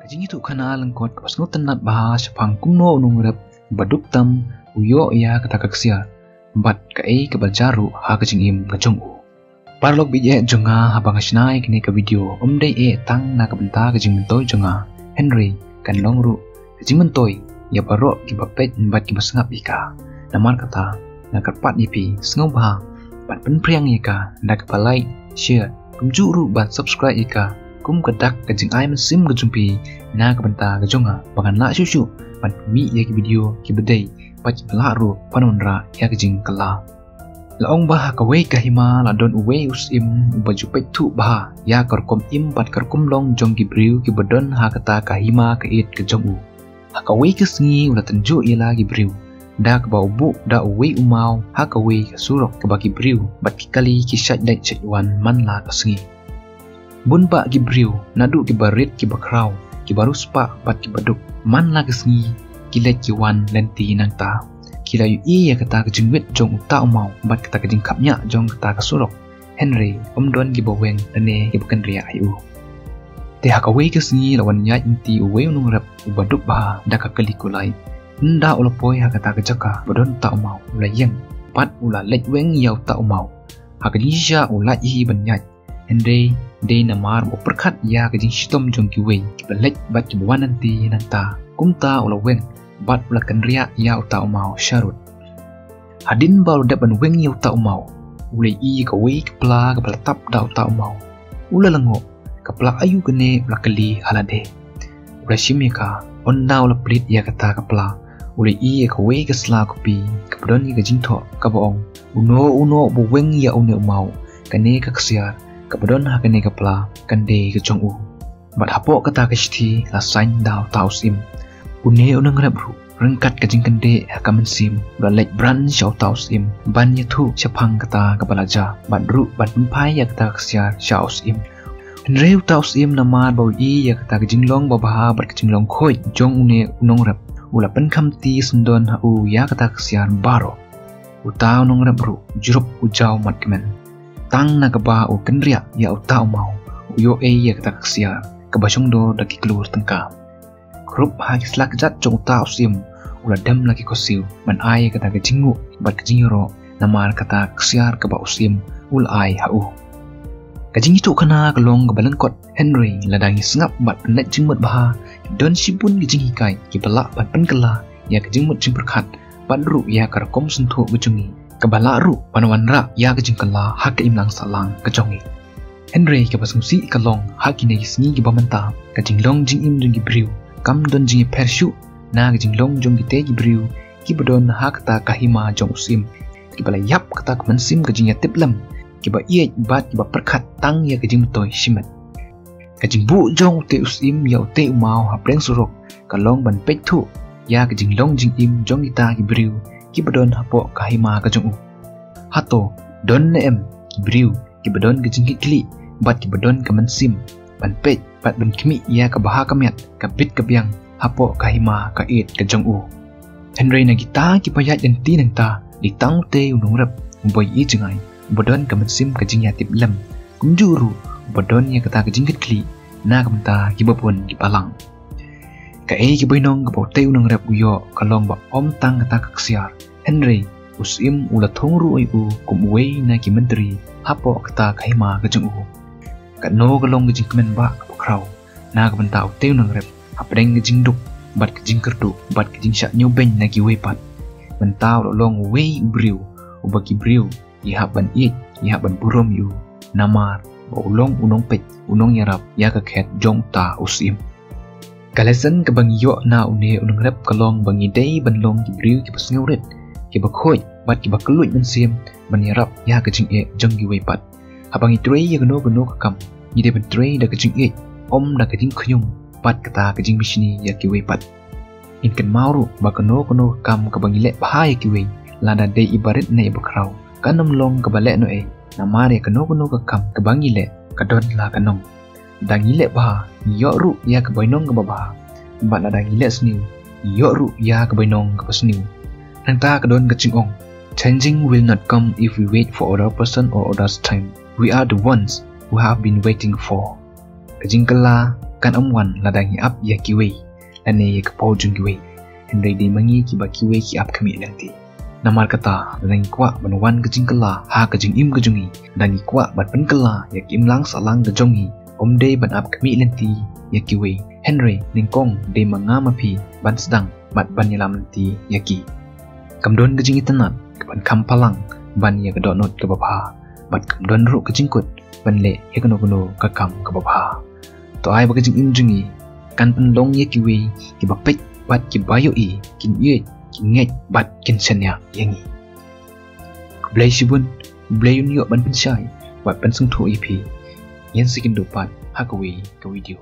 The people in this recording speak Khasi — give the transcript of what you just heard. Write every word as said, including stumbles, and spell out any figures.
Ka jingïathuhkhana lyngkot kaba sngewtynnat bha shaphang kumno u nongrep ba duk tam u ïoh ïa kata ka ksiar bad kaei kaba jia ruh ha ka jingim ka jong u. Paralok baieit jong nga, haba nga shna ïa kane ka video ym dei eh tang na ka bynta ka jingmyntoi jong nga, hynrei kan long ruh ka jingmyntoi ïa baroh kiba peit bad kiba sngap ïa ka. Namar kata nga kyrpad ïa phi sngewbha ban pynphriang ïa ka da kaba like, share, kumjuh ruh ban subscribe ïa ka kum ka dak ka jingai mynsiem ka jong phi na ka bynta ka jong nga, ba ngan lah shuh shuh ban pynmih ïa ki video kiba dei bad kiba lah ruh ban wanrah ïa ka jingkylla. La ong ba ha kawei ka hima la don uwei u syiem uba ju peit thuh bha ïa ka rukom im bad ka rukom long jong ki briew kiba don ha kata ka hima ka ïeit ka jong u. Ha kawei ka sngi u la tynjuh ïa la ki briew da kaba u buh da uwei u maw ha kawei ka surok kaba ki briew bad ki kali ki shait leit shait wan man la ka sngi. Bun bah ki briew, naduh kiba rit kiba khraw, kiba riewspah bad kiba duk, man la ka sngi ki leit ki wan lynti nangta. Ki la ïohi ïa kata ka jingwit jong uta u maw bad kata ka jingkhapngiah jong kata ka surok, hynrei ym don kiba weng lane kiba kynriah ïa u. Te ha kawei ka sngi la wan ïaid lynti uwei u nongrep uba duk bha da ka kali kulai. Ynda u la poi ha kata ka jaka ba don uta u maw, u la ïeng bad u la leit weng ïa uta u maw. Ha ka jingshisha u la ïohi ban ïaid, hynrei dei namar ba u pyrkhat ïa ka jingshitom jong kiwei kiba leit bad kiba wan lynti nangta. Kumta u la weng bad u la kynriah ïa uta u maw sharud. Hadien ba u la dep ban weng ïa uta u maw, u la ïohi ïa kawei ka pla kaba la tap da uta u maw. U la lyngngoh, ka pla aïu kane, u la kylli ha lade. U la shim ïa ka, ynda u la plied ïa kata ka pla, u la ïohi ïa kawei ka sla kopi kaba don ïa ka jingthoh kaba ong, uno uno uba weng ïa une u maw, kane ka ksiar kaba don ha kane ka pla kan dei ka jong u. Bad hapoh kata ka shithi la sain da uta u syiem. Une u nongrep ruh, ryngkat ka jingkyndit ha ka mynsiem, u la leit bran sha uta u syiem ban ïathuh shaphang kata kaba la jia bad ruh ban pynphai ïa kata ka ksiar sha u syiem. Hynrei uta u syiem namar ba u ïohi ïa kata ka jinglong babha bad ka jinglong khuid jong une u nongrep, u la pynkhamti syndon ha u ïa kata ka ksiar baroh. Uta u nongrep ruh jrop u jaw mat kmen. Tang na kaba u kynriah ïa uta u maw, u ïoh ei ïa kata ka ksiar kaba shongdor da ki klur tyngka. Krup ha ki sla kjat jong uta u syiem, u la dem la ki khohsiew ban ai ïa kata ka jingnguh bad ka jingïaroh namar kata ka ksiar kaba u syiem u la ai ha u. Ka jingïathuhkhana ka long kaba lyngkot, hynrei lada ngi sngap bad pynleit jingmut bha, don shibun ki jinghikai kiba lah ban pynkylla ïa ka jingmut jingpyrkhat bad ruh ïa ka rukom sngewthuh ka jong ngi, kaba lah ruh ban wanrah ïa ka jingkylla ha ka imlang sahlang ka jong ngi. Hynrei kaba sngewsih ka long ha kine ki sngi kiba mynta, ka jinglong jingim jong ki briew kam don jingïapher shuh na ka jinglong jong kitei ki briew kiba don ha kata ka hima jong u syiem, kiba la ïap kata ka mynsiem ka jingïatiplem, kiba ïeit bad kiba pyrkhat tang ïa ka jingmyntoi shimet. Ka jingbuh jong utei u syiem ïa utei u maw hapdeng surok ka long ban peit thuh ïa ka jinglong jingim jong kita ki briew kiba don hapoh ka hima ka jong u. Hato don ne em ki briew kiba don ka jingkitkhlieh bad kiba don ka mynsiem ban peit bad ban khmih ïa ka bha ka miat, ka bit ka biang hapoh ka hima ka ïeit ka jong u? Hynrei na kita kiba ïaid lynti nangta, dei tang utei u nongrep uba ïohi jngai, uba don ka mynsiem ka jingïatiplem, kumjuh ruh uba don ïa kata ka jingkitkhlieh na ka bynta kiba bun ki balang. Kaei ka bainong kaba utei u nongrep u ïoh ka long ba ym tang kata ka ksiar, hynrei u syiem u la thung ruh ïa u kum uwei na ki myntri hapoh kata ka hima ka jong u. Kano ka long ka jingkmen ba kaba khraw na ka bynta utei u nongrep, hapdeng ka jingduk bad ka jingkyrduh bad ka jingshah ñiewbeiñ na kiwei pat, mynta u la long uwei u briew uba ki briew ki hap ban ïeit, ki hap ban burom ïa u, namar ba u long u nongpeit, u nongïarap ïa ka khet jong uta u syiem. Ka lesson kaba ngi ïoh na une u nongrep ka long ba ngi dei ban long ki briew kiba sngewrit, kiba khuid bad kiba kylluid mynsiem ban ïarap ïa ka jingeh jong kiwei pat. Haba ngi trei ïa kano kano ka kam, ngi dei ban trei da ka jingïeit, ym da ka jingkhñium bad kata ka jingmishni ïa kiwei pat. Ngin kynmaw ruh ba kano kano ka kam kaba ngi leh bha ïa kiwei, lada dei iba rit ne iba khraw, kan ym long kaba lehnohei, namar ïa kano kano ka kam kaba ngi leh ka don la ka nong. Da ngi leh bha, ngi ïoh ruh ïa ka bainong kaba bha, bad lada ngi leh sniew, ngi ïoh ruh ïa ka bainong kaba sniew. Nangta ka don ka jingong, changing will not come if we wait for other person or others time. We are the ones who have been waiting for. Ka jingkylla kan ym wan lada ngi ap ïa kiwei lane ïa ka paw jong kiwei. Hynrei dei ma ngi kiba kiwei ki ap khmih lynti. Namar kata, lada ngi kwah ban wan ka jingkylla ha ka jingim ka jong ngi, lada ngi kwah ban pynkylla ïa ka imlang sahlang ka jong ngi, ym dei ban ap khmih lynti ïa kiwei, hynrei nyngkong dei ma nga ma phi ban sdang bad ban ïalam lynti ïa ki. Kam don ka jingitynnad kaban kham phalang ban ïa ka dohnud kaba bha, bad kam don ruh ka jingkut ban leh ïa kano kano ka kam kaba bha. To ai ba ka jingim jong ngi kan pynlong ïa kiwei kiba peit bad kiba ïohi, kin ïeit, kin ngeit bad kin shaniah ïa ngi. Khublei shibun, khublei ïa u nongïoh ban pynshai bad pynsngewthuh ïa phi. Ngin sa ïakynduh pat ha kawei ka video.